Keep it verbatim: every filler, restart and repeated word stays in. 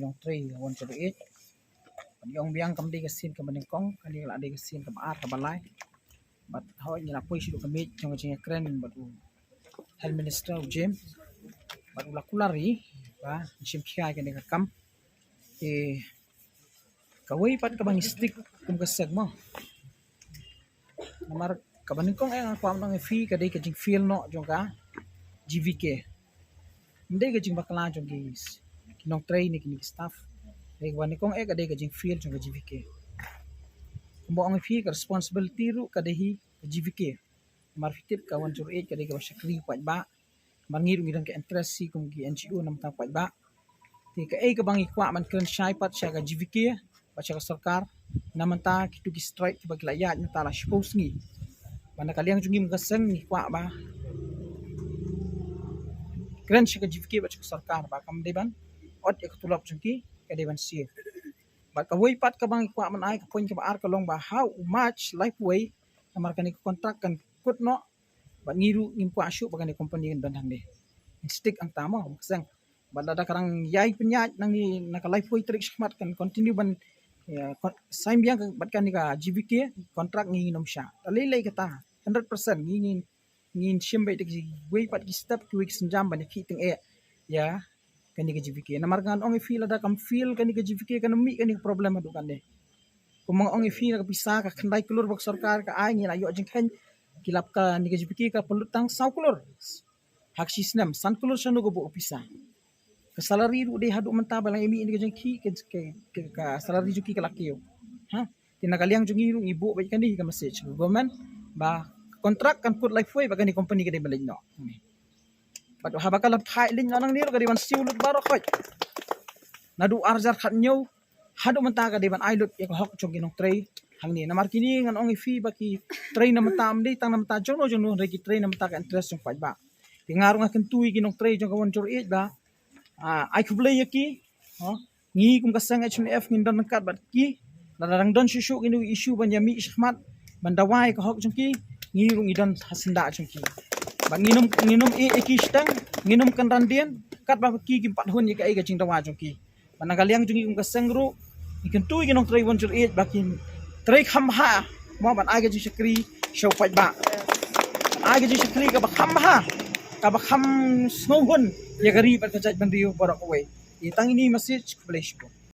Nongtrei one zero eight. Bad ong biang kam dei ka sien kaba nyngkong, kane la dei ka sien kaba ar kaba lai. Bad hoi ngi la poi sha ka miej jong ka jingkren bad u Health Minister u James. Bad u la kular ïa ngi ba shim khia kane ka kam. Te kawei pat kaba ngi stick kum ka seng mo. Namar kaba nyngkong eh nga kwah ban ong ïa phi ka dei ka jingfail noh jong ka G V K. Ym dei ka jingbakla jong ki nongtrei ne ki staff. Dei kaba nyngkong eh ka dei ka jingfail jong ka G V K. Kumba ong ïa phi ka responsibility ruh ka dei hi ka G V K. Namar phi tip ka one zero eight ka dei kaba shakri paidbah. Namar ngi ruh ngi don ka interest hi kum ki N G O na bynta paidbah. Te kaei kaba ngi kwah ban kren shai pat sha ka G V K bad sha ka sorkar na bynta kitu ki strike kiba ki la ïaid mynta la shiphew sngi. Bad na ka liang jong ngi kum ka seng ngi kwah ba kren sha ka G V K bad sha ka sorkar ba kam dei ban ot ïa ka tulop jong ki, ka dei ban siew. Bad kawei pat kaba ngi kwah ban ai, ka point kaba ar ka long ba ha u March laiphew wei, namar kane ka contract kan kut noh. Bad ngi ruh ngim kwah shuh ba kane company kan don hangne. Ngi stick hangta mo, kum ka seng. Bad lada ka dang ïai pynïaid nangne na ka laiphew tarik shakhmat kan continue ban, ïa, kon-, sign biang bad kane ka G V K, contract ngi ngin ym shah. Te lei lei kata, hundred percent ngi ngin, ngin shim beit da kiwei pat ki step, kiwei ki sienjam ban ïa khih tyngeh ïa kane ka G V K. Namar ngan ong ïa phi lada kam fail kane ka G V K kan ym mih kane ka problem haduh katne. Kumba nga ong ïa phi na ka pisa ka khyndai klur ba ka sorkar ka ai, ngi la ïoh jingkheiñ, ki lap kane ka G V K ka pynlut tang saw klur. Ha ka shi snem san klur shano ka buh ka pisa. Ka salary ruh dei haduh mynta ba la ïa mih ïa ka jong ki, ka, ka, ka, ka salary jong ki ka la kiew. Ha? Te na ka liang jong ngi ruh ngi buh beit kane ka message ka government ba ka contract kan kut laiphew wei bad kane company ka dei ban leit noh. Bad haba ka la phai leit noh nangne ruh ka dei ban siew lut baroh khoit. Naduh ar hajar khathynñiew haduh mynta ka dei ban ai lut ïa ka hok jong ki nongtrei hangne. Namar kine ngan ong ïa phi ba ki trei na bynta, ym dei tang na bynta jongno jongno, hynrei ki trei na bynta ka interest jong paidbah. Te nga ruh nga kyntu ïa ki nongtrei jong ka one zero eight ba, ah, ai khublei ïa ki, ha? Ngi kum ka seng H M F ngin don ryngkat bad ki. Lada dang don shuh shuh kino ki issue ban ïa mih shakhmat ban dawa ïa ka hok jong ki, ngi ruh ngi don ha syndah jong ki. Bad ngin ym, ngin ym ïeh ïa ki shiteng, ngin ym kynran dien katba ki kim pat hun ïa kaei ka jingdawa jong ki. Bad na ka liang jong ngi kum ka seng ruh ngi kyntu ïa ki nongtrei one zero eight ba kin trei kham bha mo ban ai ka jingshakri sha u paidbah. Ai ka jingshakri kaba kham bha, kaba kham sngewhun ïa ka ri bad ka jaitbynriew baroh kawei. Te tang ine i message, khublei shibun.